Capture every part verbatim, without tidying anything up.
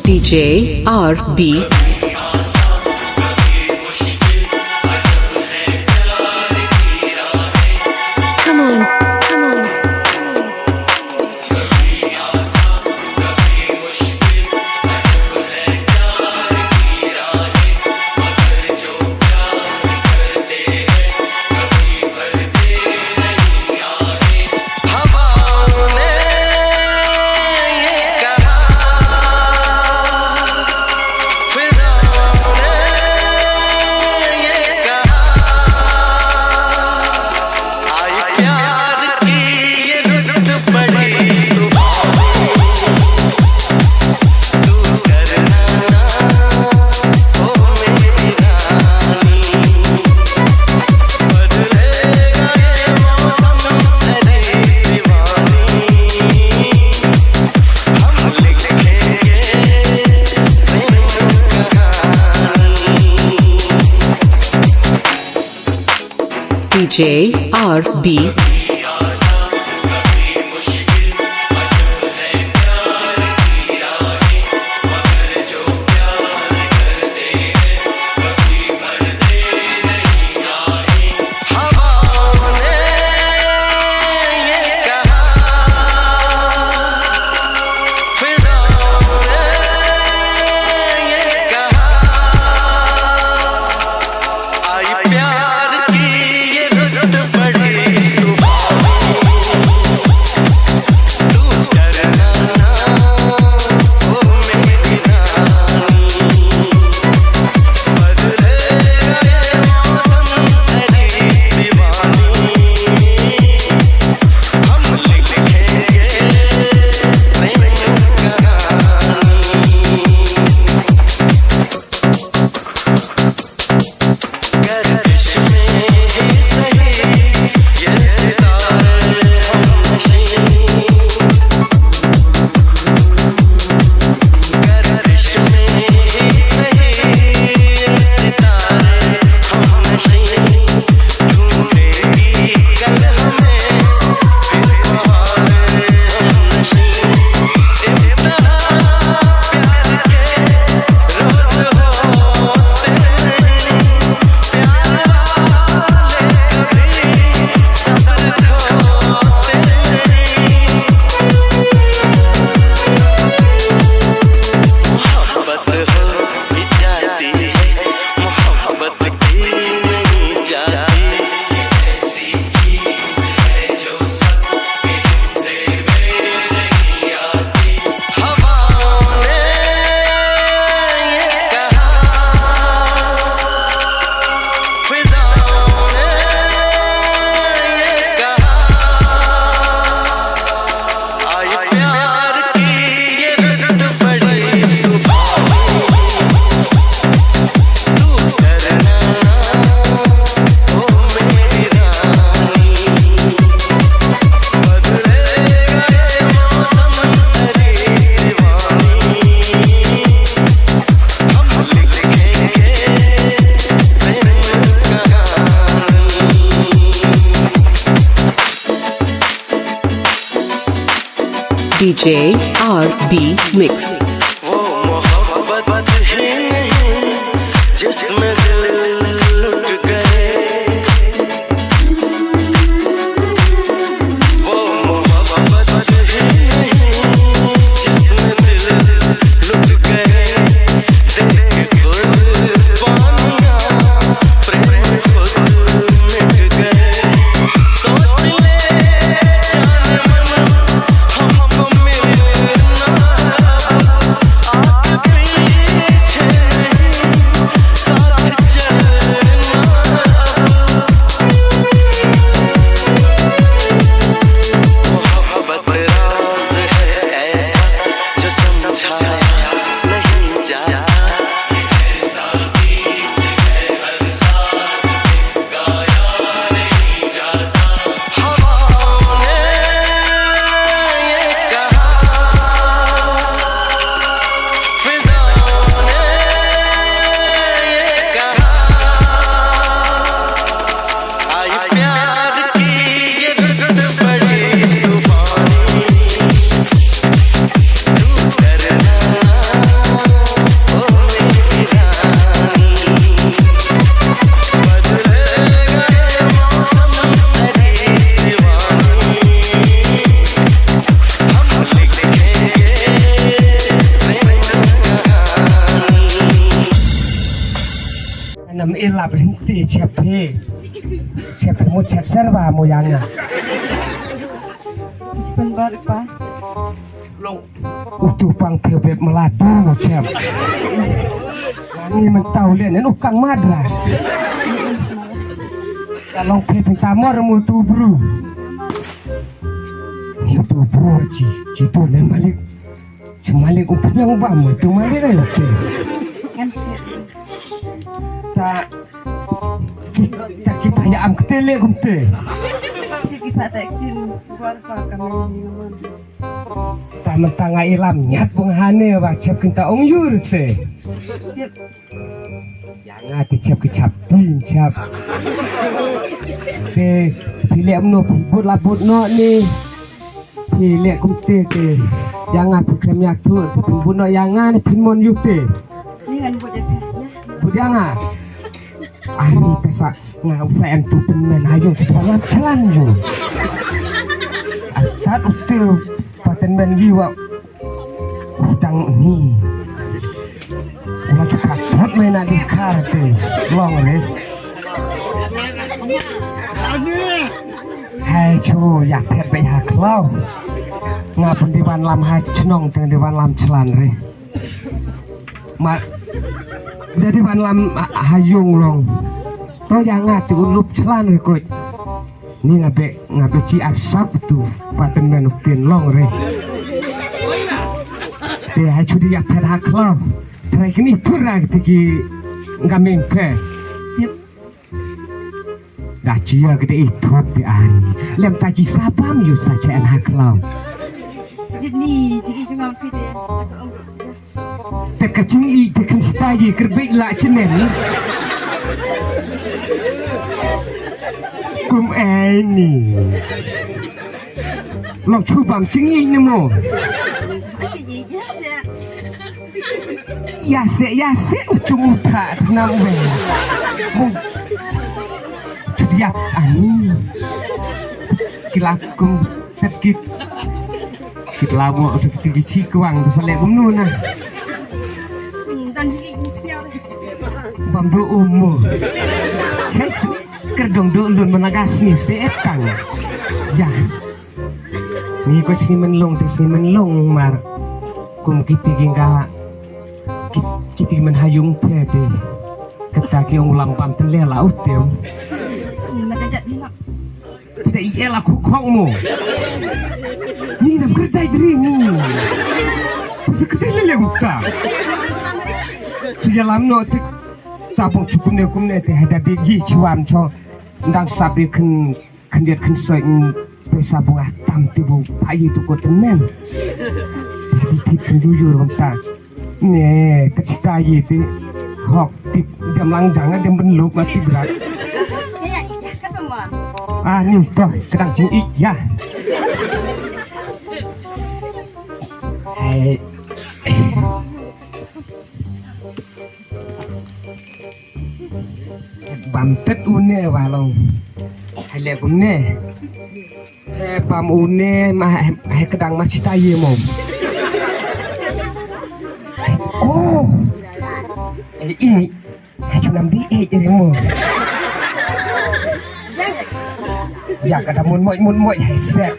D J R B. Come on, come on. D J R B. D J R B Mix. वो मोहब्बत ही नहीं जिसमें दिल लुट गए। वो मोहब्बत ही नहीं जिसमें दिल लुट गए। देख कुर्बानियां प्रेम खुद मिट गए। सोच ले जाने मन हमको मिलना। Tap hynti chep phi. Chep phi mo chet ser ba mo ïa nga. Jipan bar pa. Long. Utu pang phi bep meladu mo chep. Ani mentau len enu kang madras. Ka long phi pyntamor mo tu bru. Ni tu bru chi, chi tu len malik. Chi malik u pynjang bam tu malik ai tu. Ta ki, ta ki paya am kete le kumte. Ki pa ta kin kuar pa kami ni man. Ta mentang ai lam nyat bung hane ba chep kin ta ong yur se. Ïa nga te chep ki chap tin chap. Te phi leh mno phi bud la bud no ni. Phi leh kumte te ïa nga phi khlem ïa tu te phi bud no ïa nga ni phin mon yu te. Ni ngan bud ïa phi. Bud ïa nga. Ani te sa nga u sa em tu tynmen ha yung sa tu lam chalan yung. Atat u te pa tynmen yi wa. Utang ni. Ula chu ka thot me na di kar te long re. Hai chu ïa phet be ha khlaw. Nga pun di ban lam ha chnong te di ban lam chlan re. Ma da di ban lam ha yung long. To ïa nga te u lup chlan re kut. Ni nga be nga be chi ar sap tu pa tynmen u tin long re. Te ha chu di ïa phet ha khlaw. Trai kini pura te ki nga meng phe. Da chi ïa kete i thot te ani. Lem ta chi sabam yu sa chen ha khlaw. Ni chi i ngam phi de. Te ka jingïeit te kan stai ji kyrbeih la chinen. Kum ai ni. Long chu bam jingïeit ne mo. Ya se ya se u chung u tha nam we. Mo. Chu diap ani. Kila kum tet kit. Kit lamo sa kiti ki chi kwang tu sa leh kumno na. Bam do umo. Chai si kerdong do lun managas ni ste etang. Ya. Ni ko sni men long te sni men long mar. Kum kiti ki nga kiti men hayung phe te. Kata ki ong lam pam ten le la utem. Mata jat ni nak. Te i ela ku khong mo. Ni na kerdai dri ni. Pasi kerdai le le uta. Tu ya lam no te. Ta pong chukum ne kum ne te hada be ji chuam cho. Ndang sap de khen khen jet khen soi pesa bunga tam te bu phayi tu ko ten men. Hadi tip khen jujur bang ta. Ne, ka cita ye te. Hok tip dam lang dang dam ben lup ma tip rat. Ïa, ïa, ka pemon. Ah, ni to, kedang jing ik ya. Hai. Bam tet une walong. Hai le kumne. He pam une ma he kedang ma cita ye mom. Oh. Eh, ini. He chunam di eh jadi mo. Ya kada mun moy mun moy he set.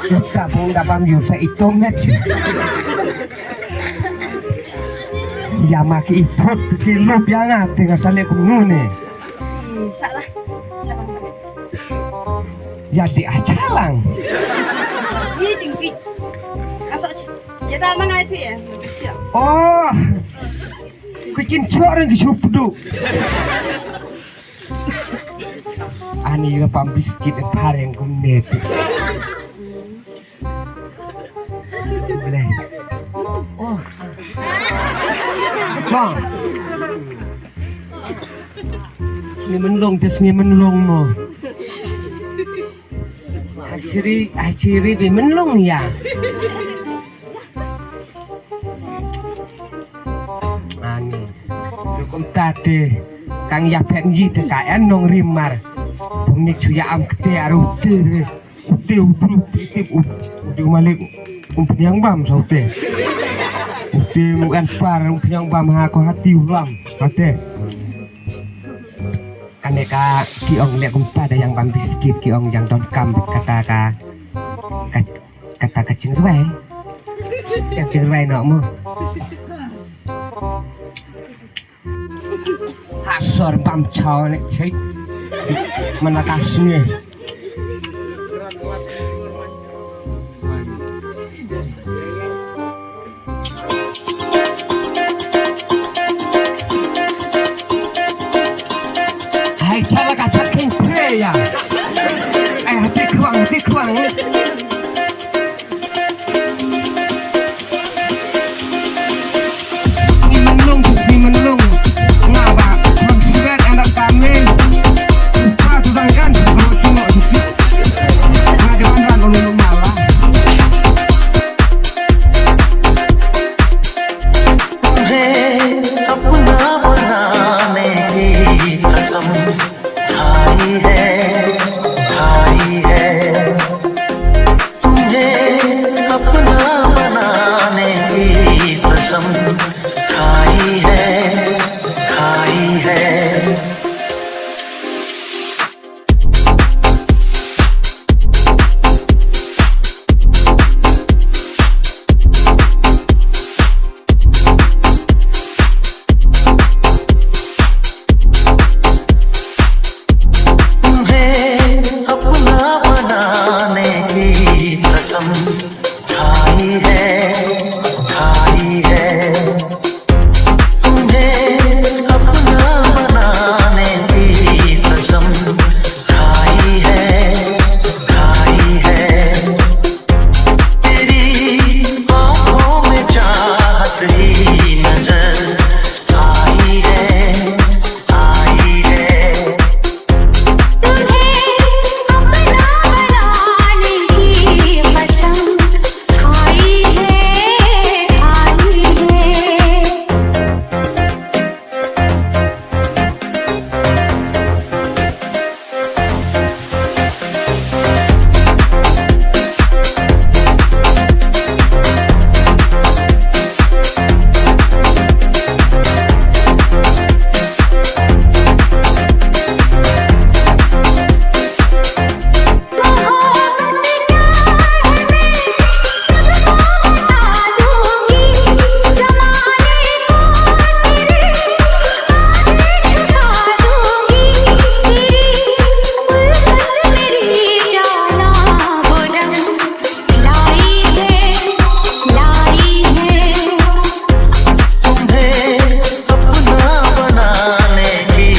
Kita pun da bam yu sa itu met. Ya ma ki ithot ki lup ya nga te nga sa le kumno ne. Salah. Salah. Ya di achalang. Ni jingki. Asal jeda mangai phi ya. Oh. Ku kin chor ngi chup du. Ani ra pam biskit phareng kumne te. Bleh. Oh. Bang. Ni men long tes ni men long mo. Achiri, achiri ni men long ya. Ani. Lu kum ta te. Kang ya pet nji te ka en nong rim mar. Pung ni chu ya am kte aru te. Ute u bru ute u ute u malik. Um pnyang bam sa ute. Ute u en par um pnyang bam ha ko hati u lam. Ate. Ane ka ki ong leh kumta da ïang bam biskit ki ong ïang donkam kata ka, ka, kata ka jingrwai. Ïang jingrwai noh mo. Ha sor bam chaw ne chei. Mana ka sngi. Hai chala ka chat khing pre ya. Ai hati khwang, hati khwang. Ni menung, ni menung. Ngaba, konsert anak kami. Buka tu dangkan, buka tu dangkan. Ada orang lalu malah. तुम्हें अपना बनाने की कसम खाई है, खाई है। तुम्हें अपना बनाने की कसम खाई है, खाई है। तुम्हें अपना बनाने की कसम खाई है, खाई है। तुम्हें अपना बनाने की कसम खाई है, खाई है। तेरी आंखों में चाहत ही नजर आई है, आई है। तुम्हें अपना बनाने की कसम खाई है, खाई है। तुम्हें अपना बनाने की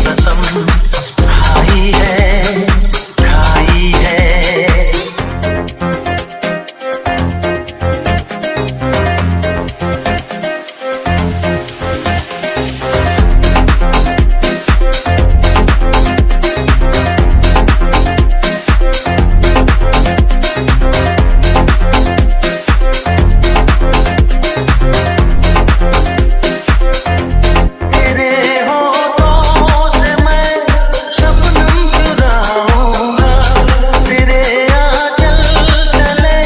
कसम खाई है, खाई है। तेरे होठों से मैं शबनम चुराऊंगा, तेरे आंचल तले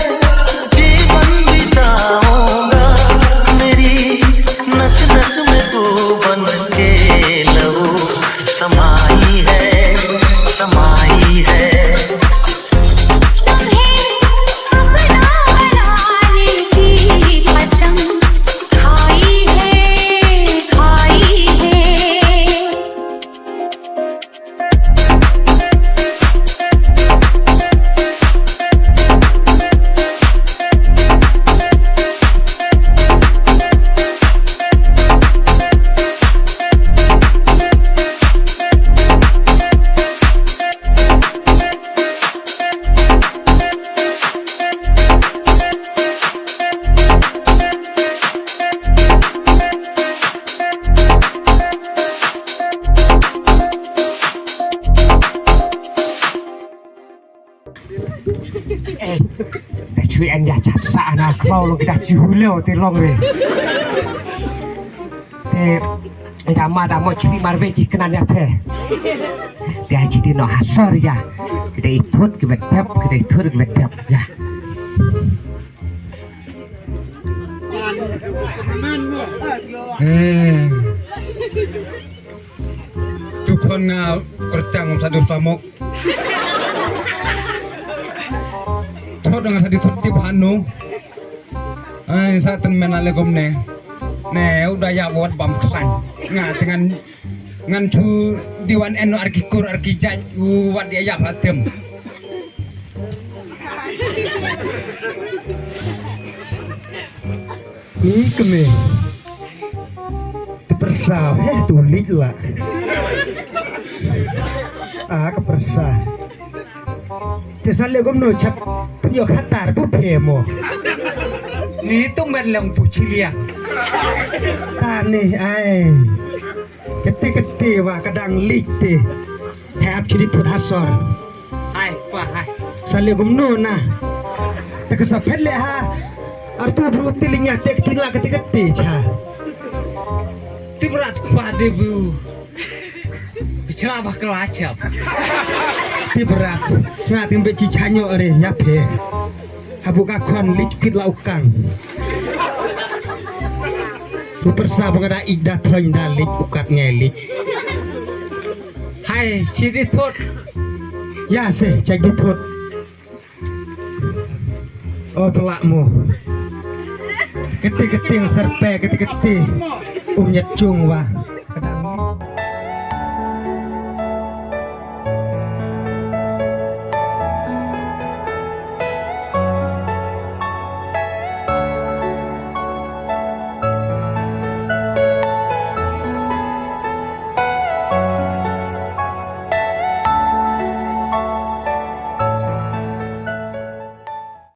जीवन बिताऊंगा। मेरी नस नस में तू बन के लहू समाई है, समाई है। तुम्हें अपना बनाने की कसम खाई है, खाई है। Eh, da chui an ya chat sa na klau long kita ci hulio te long we. Te, eh, da ma da mo chili marve ki kena ya te. Dia chili no hasor ya. Kita itut ki bedap, kita itut ki bedap ya. Eh. Tu Khon nga kyrteng sa du samok. Thot nga sa di thot tip hanu. Ai sa ten mena le gom ne. Ne u da ya wat bam ksan. Nga tengan ngan chu di wan en ar ki kur ar ki jaj u wat ya ya patem. Ni keme. Te pyrsa he tu lik la. Ah, ka pyrsa. Te sa le gom no chap. Yo khatar bu phe mo. Ni tu mer lang bu chilia. Ta ni ai. Kete kete wa kadang lik te. He ap chiri thut hasor. Hai pa hai. Sa le gum no na. Te ka sa phet le ha. Ar tu bru te linya te kete la kete kete cha. Tibrat pa de bu. Bichra ba kla chap. Tibrat. Nga tim be chi chanyo are ya phe. Habu ka khon lik kit la ukang. Tu pyrsa ba nga da ik da thoin da lik ukat ngai lik. Hai, chi di thot. Ya se, chak di thot. O pela mo. Kete kete serpe kete kete. Um nyat chung wa.